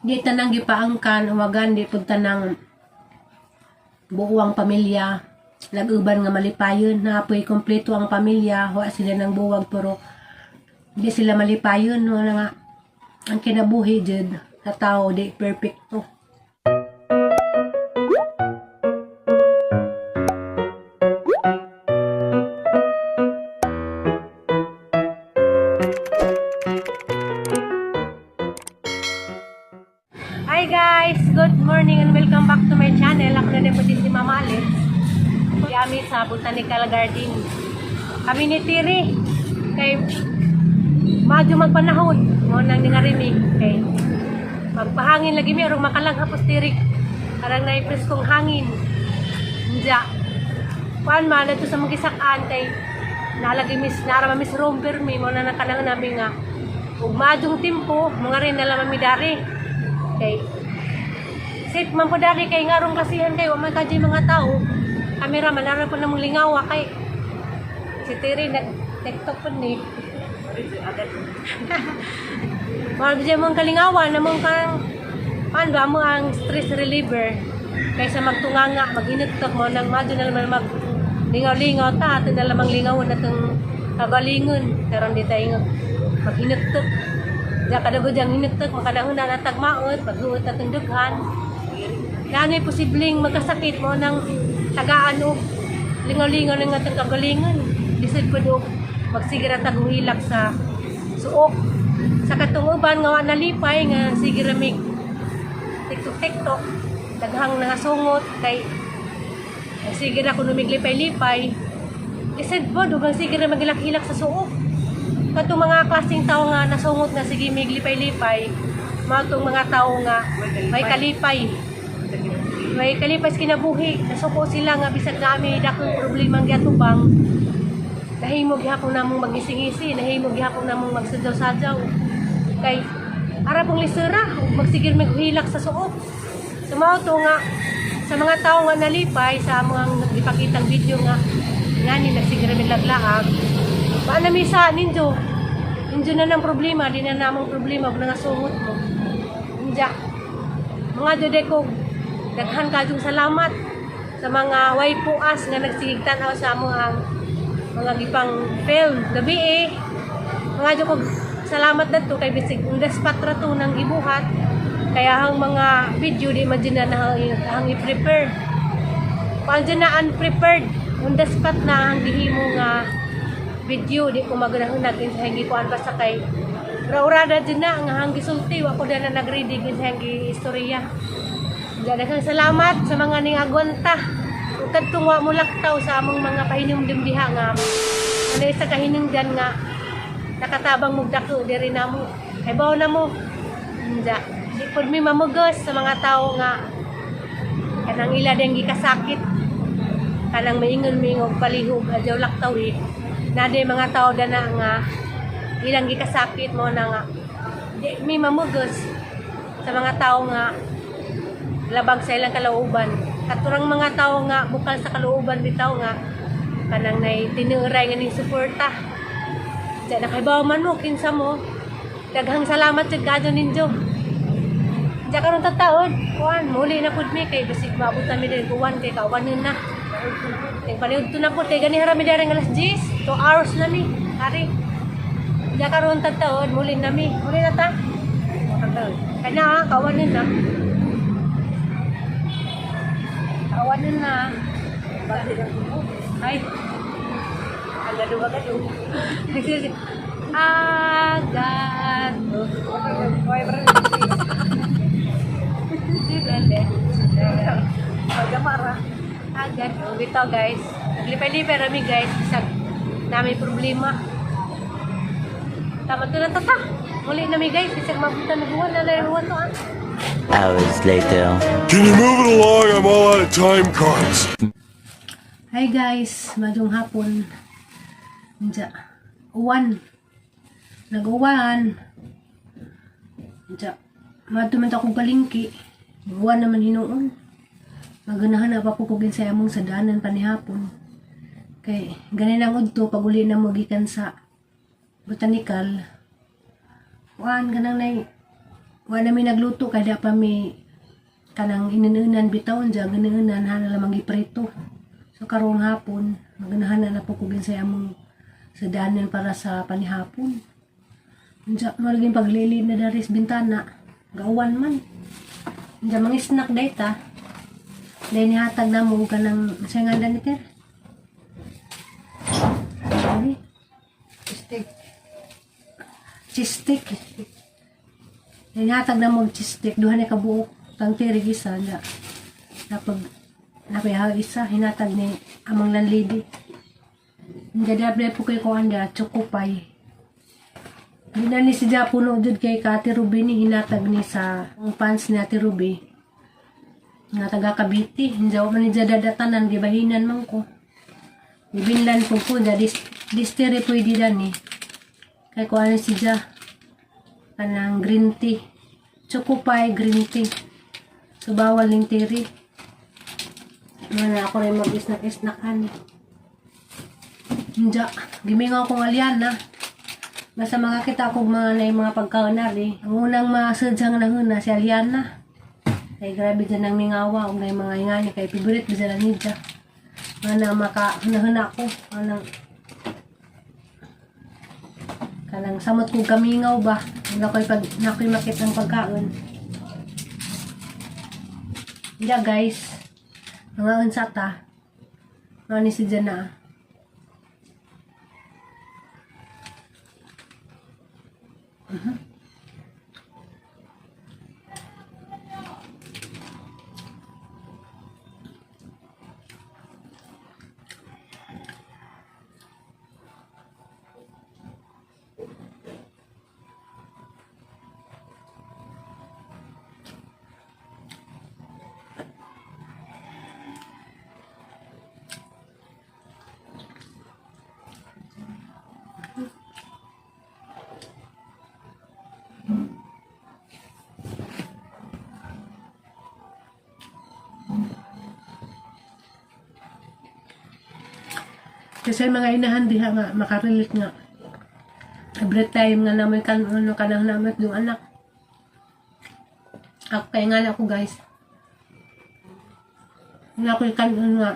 Di tanang gipaangkan uwagan, di pud tanang buwang pamilya nag-uban nga malipayon. Naapoy kompleto ang pamilya, wa sila nang buwag pero di sila malipayon. Wala nga ang kinabuhi jud sa tao, di perfecto. Hi guys! Good morning and welcome back to my channel. Ako na din po din si Mama Alex. Kami sa Botanical Garden. Kami ni Tiri. Kay madyo magpanahon. Mo nang ningarimi. Kay magpahangin lagi mi arong makalang hapos Tiri. Karang naipreskong hangin. Diya. Kuan man ito sa mga gisakaan kay nalagi mis nara mis romper mi mo na nang kanang namin nga ug madyong timpo mga rin na lamang mi dari kay safe man po dari kay ngarong kasihan kay wa man kadyo'y mga tao. Kamera man ara po namong lingawa kay si Terry nag TikTok po ni. Mga dyan mong kalingawa namong kang paano ba mo ang stress reliever kaysa magtunganga, maghinugtok mo nang madyo na naman mag lingaw-lingaw ta ato na lamang lingaw na itong kagalingon karon di tayo maghinugtok. Diya kadago diyang hinugtok makanahon na natagmaot paghuot atong dughan na posibleng magkasakit mo ng tagaan og lingaw-lingaw ng atong kagalingon. Lisod po og magsigira tag hilak sa suok sa katong uban nga wa nalipay nga sige ra mig tiktok tiktok, daghang nangasungot kay sige ra kuno miglipay-lipay. Lisod po dugang sige ra maghilak-hilak sa suok. Katong mga klaseng tao nga nasungot nga sige miglipay-lipay, mao tong mga tao nga may kalipay, may kalipay sa kinabuhi. Nasuko sila nga bisag nami dakong problema ang giatubang, nahimo gihapon namong magisingisi, nahimo gihapon namong magsadyaw-sadyaw kay ara pong lisura ug magsigir maghilak sa suok. So mao to nga sa mga tao nga nalipay sa mga gipakitang video nga ngani nagsigir mi laglaag ba na mi sa ninyo, ninyo na ng problema, di na namong problema ug nangasungot mo. Inja mga jude ko, daghan kayong salamat sa mga waipuas nga nagsigig tan-aw sa amo ang mga gipang film gabi eh. Mga jude ko, salamat dadto kay bisig on the spot ra to nang gibuhat, kaya ang mga video di man dyan na hang i-prepare. Kuan dyan na unprepared, on the spot na ang gihimo nga video. Di ko magunahunag sa hangi kuan basta kay raurada dyan na nga hang gisulti. Wa ko na nagready sa hangi istorya. Diyan, daghang salamat sa mga ning agwanta ug kadtong wa mo laktaw sa among mga pahinumdum diha nga ano isa kahinungdan nga nakatabang mog dako diri namo kay bawo na mo. Inja di pud mi mamugos sa mga tawo nga kanang ila ding gikasakit, kanang maingon mingog palihog adyaw laktaw eh. Na mga tao dana nga ilang gikasakit mo na nga di mi mamugos sa mga tao nga labag sa ilang kalooban. Katurang mga tao nga bukal sa kalooban bitaw nga kanang nay tinuray nga ning suporta. Diyan nakaibaw man mo kinsa mo. Daghang salamat jud kadyo ninyo. Diyan karon tataon, kuan muli na pud mi kay bisig maabot na mi din kuan kay kawanon na. Kay paniudto na pud kay gani hara mi diri nga alas 10, 2 hours na mi. Ari. Diyan karon tataon, muli na mi. Muli na ta. Kaya na, kawanon na. Kawanon na. Ay. Agado agado. Agado. Agad. Bitaw guys. Naglipay-lipay rami guys. Bisag nami problema. Tama to na tata. Muli nami guys. Bisag mabutan na buwan na lang buwan to ah. Hours later. Can you move it along? I'm all out of time cards. Hi guys, madung hapon. Unsa? Uwan. Nag-uwan. Unsa? Madto man ta akong palengke. Uwan naman hinuon. Maganahan na pa ko kung sa among sadanan panihapon. Kay ganin ang udto pag uli na mo gikan sa botanical. Uwan ganang nay Wala mi nagluto kay da pa mi kanang ininunan bitaw unja ginuunan hana lamang giprito. So karong hapon, maganahan na po ko ginsay among sadanan para sa panihapon. Unja malaging paglilid na dari sa bintana, gauwan man. Unja mga snack dayta. Dahil nihatag na mo kanang sa nga ni Ter. Ano? Steak. Cheese stick. Nihatag na mo og cheese stick, duha ni kabuok kang tirig isa na napag napayaw isa hinatag ni among landlady. Hindi dapat po kay ko anda choco pie. Di na ni siya puno jud kay ka Ate Ruby ni hinatag ni sa ang fans ni Ate Ruby nga taga Cavite. Hindi ako man ni dadatanan gibahinan man ko. Gibinlan po po dis distiri pwede dani. Kay ko ano siya kanang green tea. Choco pie green tea. So bawal ning tiri. Wala ako rin mag-snack-snackan. Hindi. Gimingaw kong alyan na. Basta makakita ko mga na yung mga pagkaon na rin. Ang unang masadyang nahuna si Aliana. Kay grabe dyan ang mingawa. Huwag na yung mga ingani. Kay favorite dyan ang nidya. Nga na maka hunahuna ko. Anang kanang samot kong kamingaw ba. Nakoy pag nakoy makita ang pagkaon. Yeah, guys. Mga unsa ta. Mga ni si Jana. Kasi mga inahan diha nga makarelate nga. Every time nga naman kan ano kanang namat yung anak. Ako kay nga na ako, guys. Nga ko kan ano nga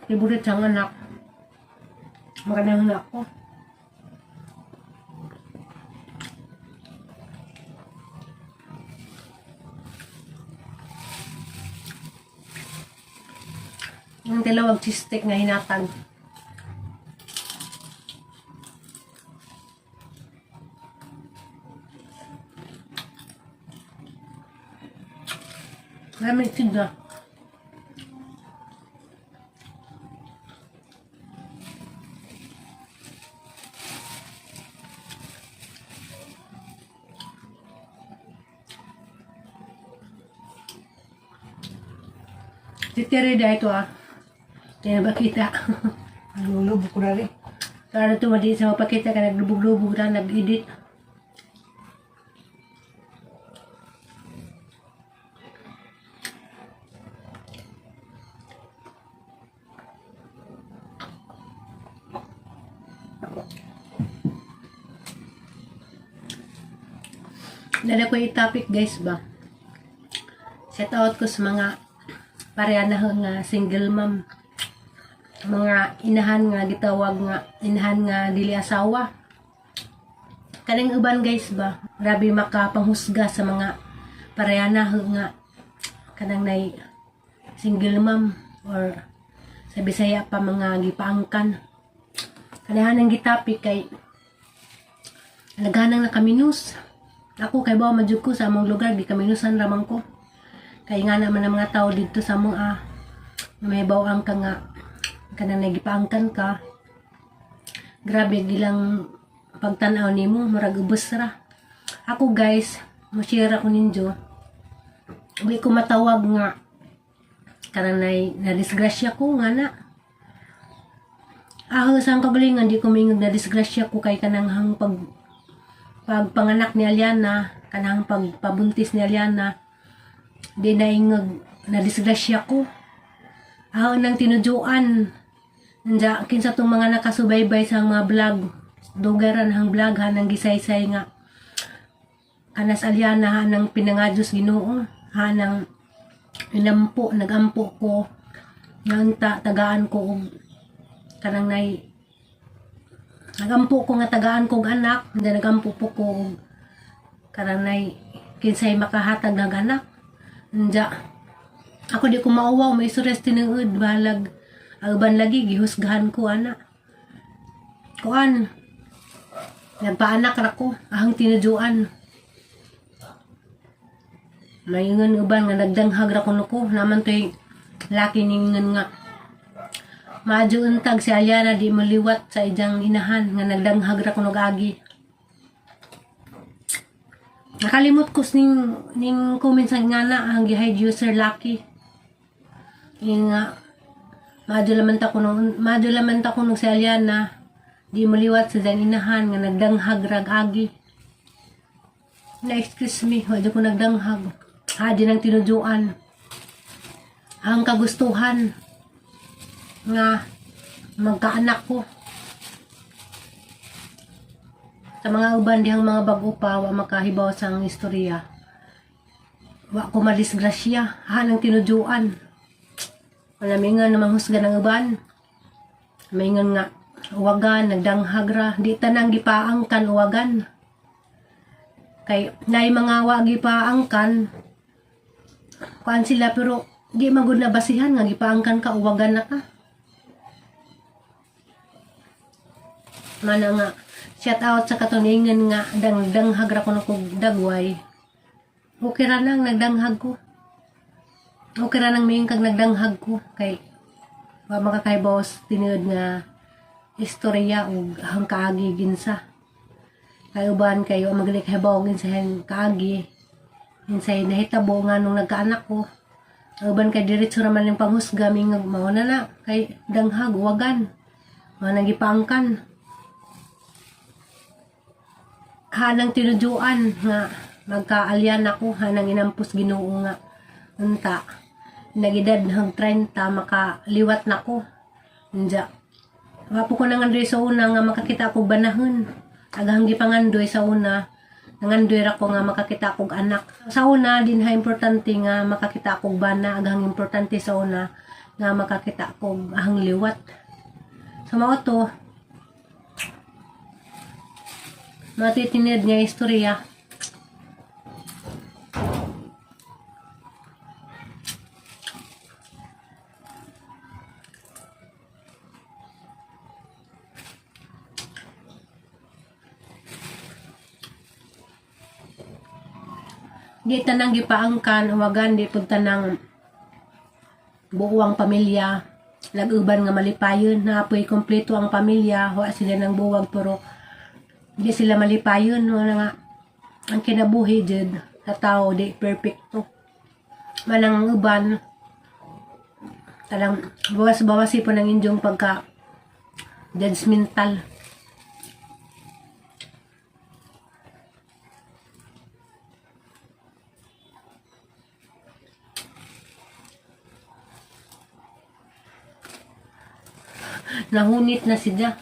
favorite sang anak. Makanang na ako. Ang dalawang cheese stick nga hinatag. Maraming tiga. Si Terry dahil ito ah. Kaya ba kita? Lulubog ko na rin. Para ito madi sa mapakita ka naglubog-lubog na nag-edit. Dala ko yung topic, guys, ba. Shout out ko sa mga pareha na nga single mom. Mga inahan nga gitawag nga inahan nga dili asawa. Kaning uban, guys, ba. Grabe makapanghusga sa mga pareha na nga kanang nay single mom or sa Bisaya pa mga gipaangkan. Kanahan ang gitapik kay naghanang na kaminus. Ako kay bawa man jud ko sa among lugar gikaminusan ramang ko. Kay nga naman ang mga tao didto sa among may bawang ka nga kanang nagipaangkan ka. Grabe gilang pagtan-aw nimo murag ubos ra. Ako, guys, mo share ako ninyo. Di ko matawag nga kanang nay na disgrasya ko nga na. Ako sa ang kagalingan di ko moingog na disgrasya ko kay kanang hang pag pagpanganak ni Aliana, kanang pagpabuntis ni Aliana, di na ingog na disgrasya ko. Ako nang tinujuan. Nanja, kinsa tong mga nakasubaybay sa mga vlog, dugaran hang vlog ha, nang gisaysay nga. Anas Aliana hanang pinangadyos Ginoo, hanang inampo, nagampo ko nga tagaan ko og kanang nay nagampo ko nga tagaan ko og anak, then nagampo po ko og kanang nay kinsay makahatag ng anak. Anja ako di ko mauwaw, may sures tinuod balag ang uban lagi gihusgahan ko ana. Kuan, nagpaanak ra ko ahang tinujuan. Maingon uban nga nagdanghag ra kuno ko naman toy laki ningon nga maadyo untag si Aliana di maliwat sa ijang inahan nga nagdanghag ra kuno agi. Nakalimot ko ning comment sa ngana ang gi-hide user Lucky. Yung nga maadyo laman ta kuno si Aliana di maliwat sa ijang inahan nga nagdanghag rag agi. Na excuse me, wala ko nagdanghag. Adi nang tinujuan. Ang kagustuhan nga magkaanak ko. Sa mga uban dihang mga bag-o pa, wa makahibaw sa ang istorya. Wa ko madisgrasya, hanang tinujuan. Wala mingan na manghusga ng uban. Maingon nga, uwagan, nagdanghagra, di tanang gipaangkan uwagan. Kay naay mga wa gipaangkan, kuan sila pero di man gud na basihan nga gipaangkan ka uwagan na ka. Mana nga shout out sa katuningan nga dangdanghag ra kuno kog dagway. Okay ra nang nagdanghag ko. Okay ra nang miing kag nagdanghag ko kay wa makakaibaw tinuod nga istorya ug ang kaagi ginsa. Kay uban kayo wa magali kahibaw ginsa ang kaagi. Insay nahitabo nga nung nagkaanak ko. Ang uban kay diretso raman yung panghusga mingag mao na na kay danghag uwagan. Mao nang gipaangkan. Hanang tinujuan nga magkaalyan ako, hanang inampos Ginoo nga unta nagedad hang 30 makaliwat na ko. Unja wa po ko nangandoy sa una nga makakita ko banahon. Agahang gipangandoy sa una, nangandoy ra ko nga makakita kog anak. Sa una din ha importante nga makakita kog bana, agahang importante sa una nga makakita kog ahang liwat. So mao to matitinid nga istorya. Di tanang gipaangkan uwagan, di pud tanang buo ang pamilya lag-uban nga malipayon. Naapoy kompleto ang pamilya, wa sila nang buwag pero di sila malipayon. Wala nga ang kinabuhi jud sa tao di perfecto. Manang uban talang bawas-bawasi po ng inyong pagka judgmental. Nahunit na siya.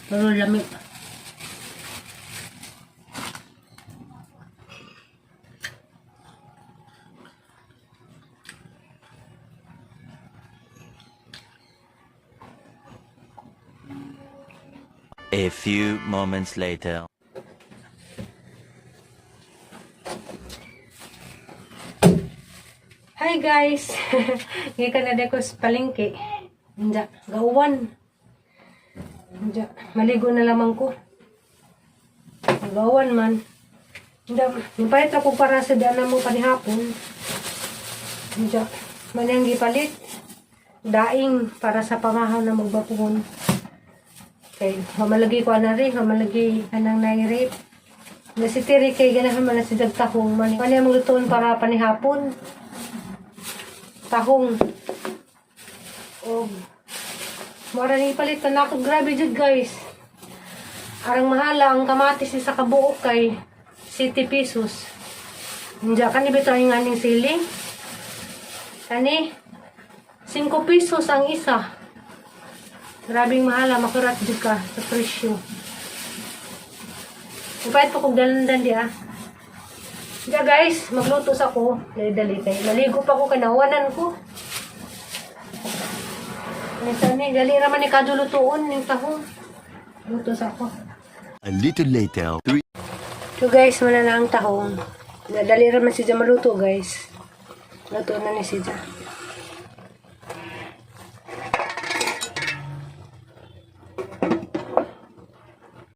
Pero lami. A few moments later. Hi guys! Gikan na ko sa palengke. Inja, gauwan. Inja, maligo na lamang ko. Gauwan man. Inja, nipalit ako para sa dana mo panihapon. Inja, manang gipalit. Daing para sa pamahaw na magbapuhon. Kay, mamalagi ko ana rin, mamalagi anang nairip. Na si Terry kay ganahan man na si Dagtahong man. Ano yung lutuon para panihapon? Tahong. Og mura ni ipalit na ako, grabe jud guys. Arang mahala ang kamatis isa ka buok kay 70 pesos. Hindi kani bitaw ang aning siling. Kani 5 pesos ang isa. Grabing mahala, makurat jud ka sa presyo. Ipait po kog dalandan di ah. Yeah guys, magluto sa ko. Dali-dali kay maligo pa ko kay nahuwanan ko. Minsan ni dali ra man ni kadulutuon ning tahong. Luto sa ko. A little later. Three. So guys, wala na ang tahong. Nadali ra man siya maluto, guys. Luto na ni siya.